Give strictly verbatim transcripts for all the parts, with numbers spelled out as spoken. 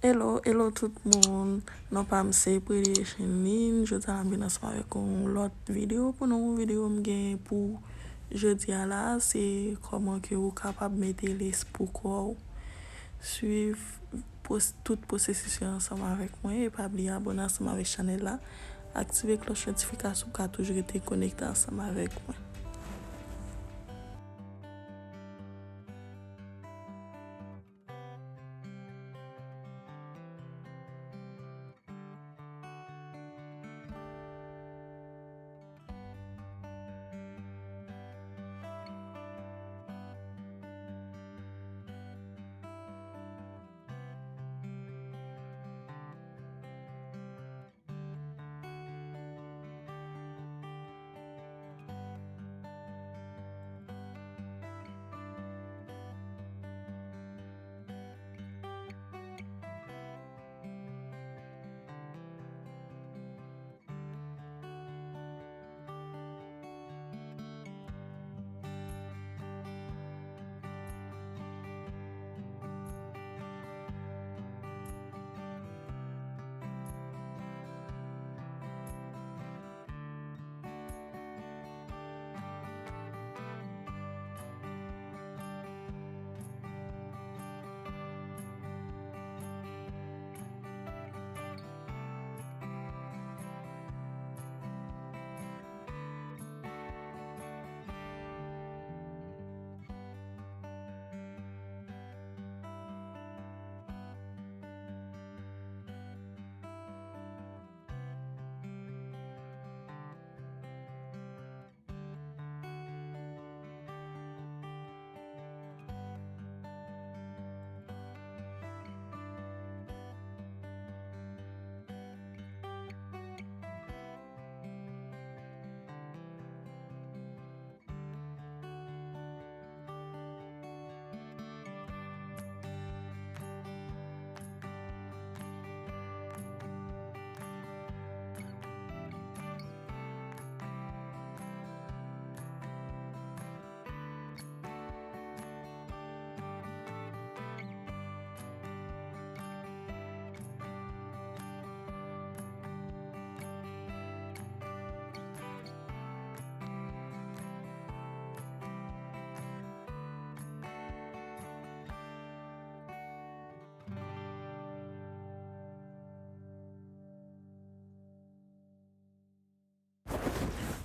Hello, hello tout moun. Non pa m se Pretty Chenlin. Jodi a la m vin ansanm avèk yon lòt videyo. Pou nou videyo m gen pou jodi a la, se kòman ke ou kapab mete lace pou kò w. Swiv pwos-, tout pwosesis yo ansanm avèk mwen e pa bliye abòne ansanm avèk chanèl la. Aktive klòch notifikasyon pou w ka toujou rete konekte ansanm avèk mwen.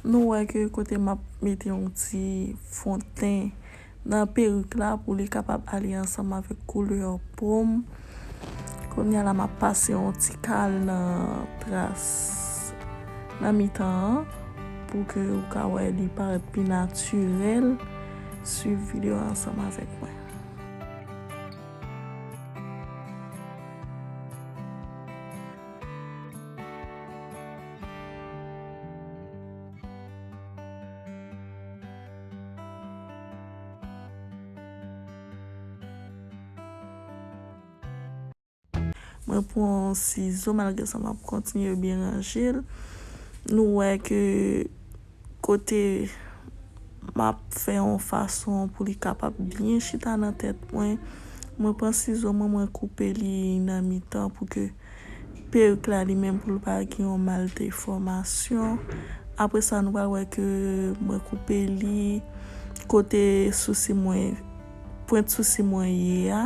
Nou wè ke kote m ap mete yon ti fon ten nan perik la pou li kapab ale ansanm avèk koulè po m. Kounye a la, m ap pase yon ti kal nan tras nan mitan an pou ke ou ka wè li parèt pi natirèl. Swiv videyo a ansanm avèk mwen. Mwen pran yon sizo, malgre sa m ap kontinye byen ranje l. Nou wè ke kote m ap fè yon fason pou li kapab byen chita nan tèt mwen, mwen pran sizo mwen, mwen koupe li nan mitan pou ke perik la li menm pou l pa gen yon maldefòmasyon. Apre sa, nou pral wè ke mwen koupe li kote sousi mwen, pwent sousi mwen ye a.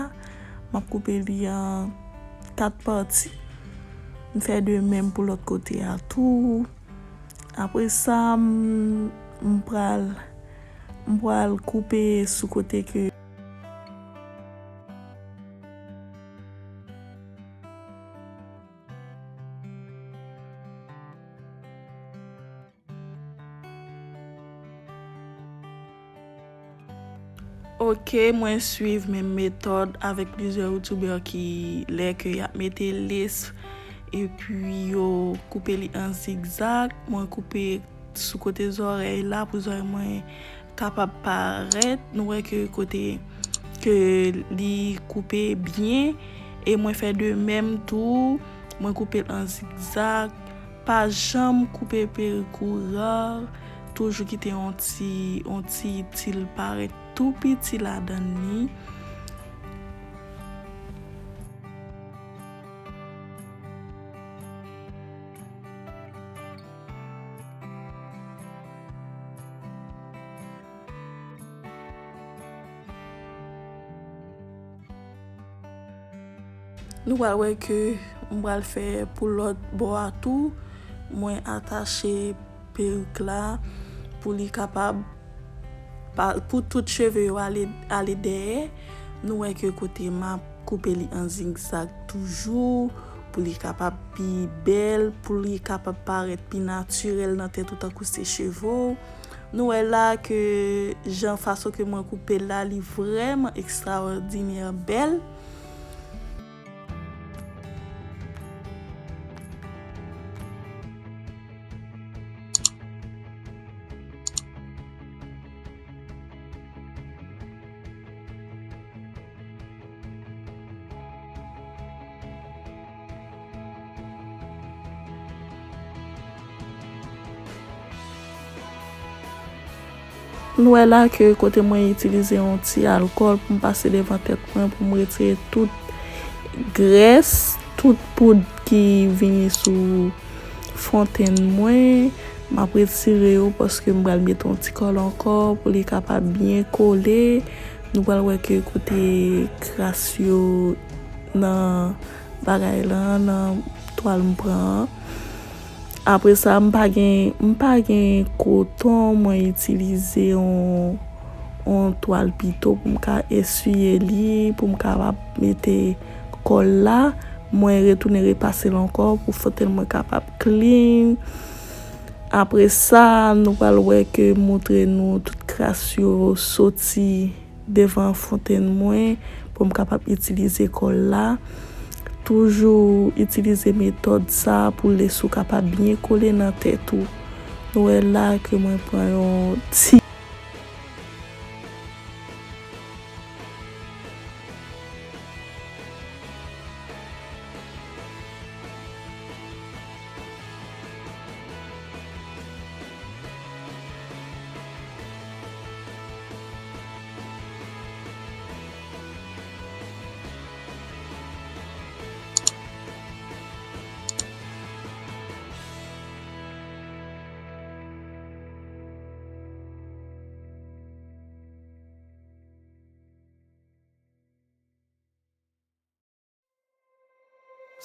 M ap koupe li an kat pati. M fè de menm pou lòt kote a tou. Apre sa, m, m pral, m pral koupe sou kote ke Ok, mwen swiv menm metòd avèk plizyè youtubè ki lè ke y ap mete lace epi yo koupe li an zigzag. Mwen koupe sou kote zòrèy la pou zòrèy mwen kapab parèt. Nou wè ke kote ke li koupe byen e mwen fè de menm tou. Mwen koupe l an zigzag. Pa janm koupe perik ou ras, toujou kite yon ti, yon ti, ti l parèt tou piti ladan li. Nou pral wè ke m pral fè pou lòt bò a tou. Mwen atache perik la pou li kapab, pa, pou tout cheve yo ale, ale dèyè. Nou wè ke kote m ap koupe li an zigzag toujou, pou li kapab pi bèl, pou li kapab parèt pi natirèl nan tèt ou tankou se cheve w. Nou wè la ke jan fason ke mwen koupe l la, li vrèman ekstraòdinè bèl. Nou wè la ke kote mwen itilize yon ti alkòl pou m pase devan tèt mwen, pou m retire tout grès, tout poud ki vini sou fontenn mwen. M ap retire yo paske m pral mete yon ti kòl ankò pou li kapab byen kole. Nou pral wè ke kote kras yo nan bagay lan, nan twal m pran an. Apre sa, m pa gen, m pa gen koton, mwen itilize yon, yon twal pito pou m ka eswiye li, pou m kapab mete kòl la. Mwen retounen repase l ankò pou fontenn mwen kapab clean. Apre sa, nou pral wè ke m montre nou tout kras yo soti devan fontenn mwen pou m kapab itilize kòl la. Toujou itilize metòd sa pou lese w kapab byen kole nan tèt ou. Nou wè la ke mwen pran yon ti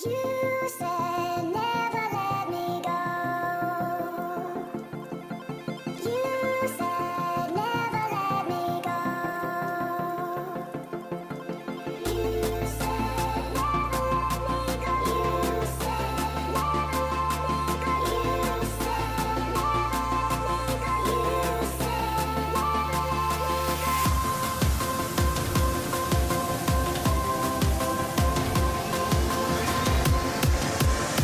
You said never let me go. You said never let me go. You said never let me go. You said never let me go. You said never let me go. You said never let me go.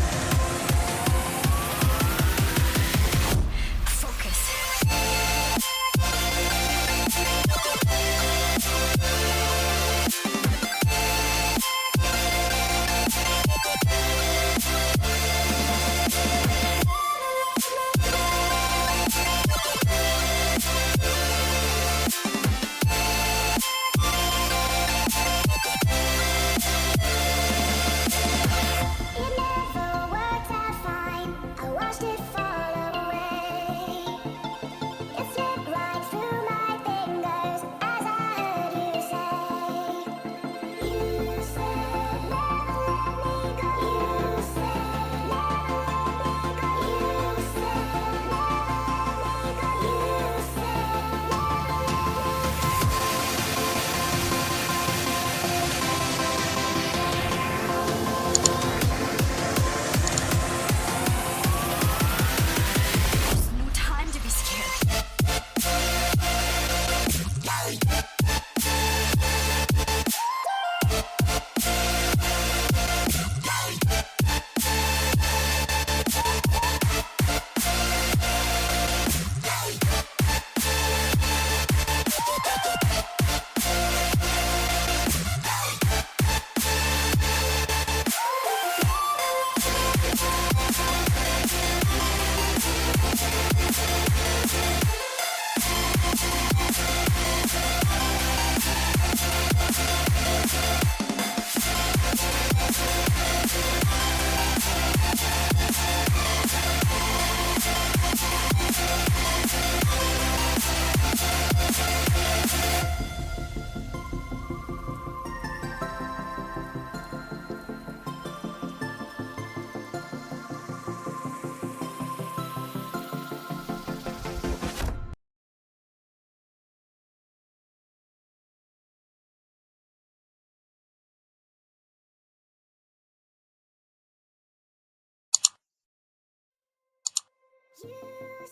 You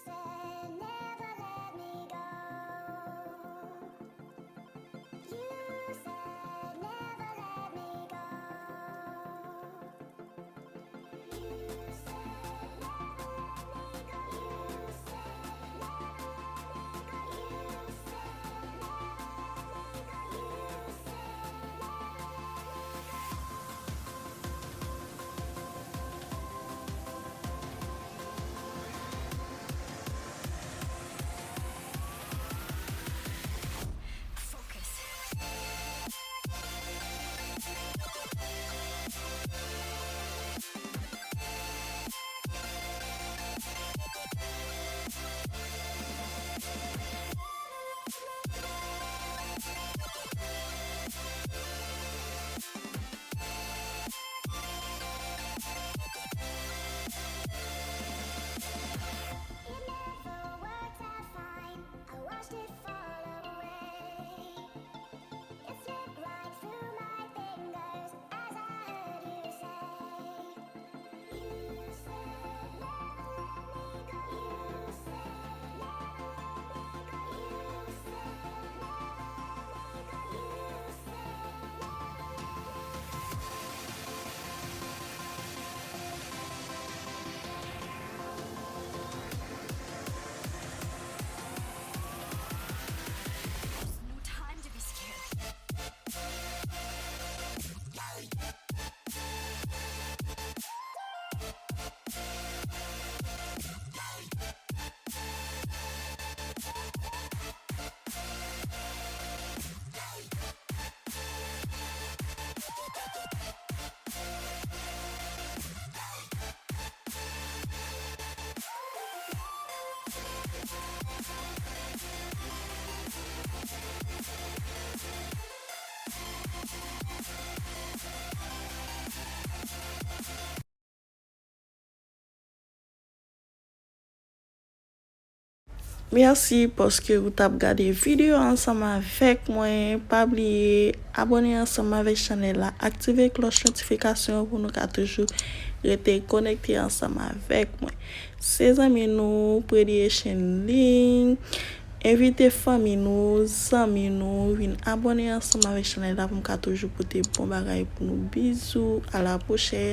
said never let me go. You said never let me go. You said never let me go. You said never let me go. You said never let me go. You said never let me go. It never worked out fine. I watched it fall away. It slipped right through my fingers as I heard you say, you said never let me go. You said never let me go. You said never let me go. You said never let me go. Mèsi paske ou t ap gade videyo ansanm avèk mwen. Pa bliye abòne ansanm avèk chanèl la, aktive klòch notifikasyon pou nou ka toujou rete konekte ansanm avèk mwen. Se zanmi nou, Prediation Link. Envite fanmi nou, zanmi nou, vin abòne ansanm avèk chanèl la pou m ka toujou pote bon bagay pou nou. Bizou, a la pwochèn.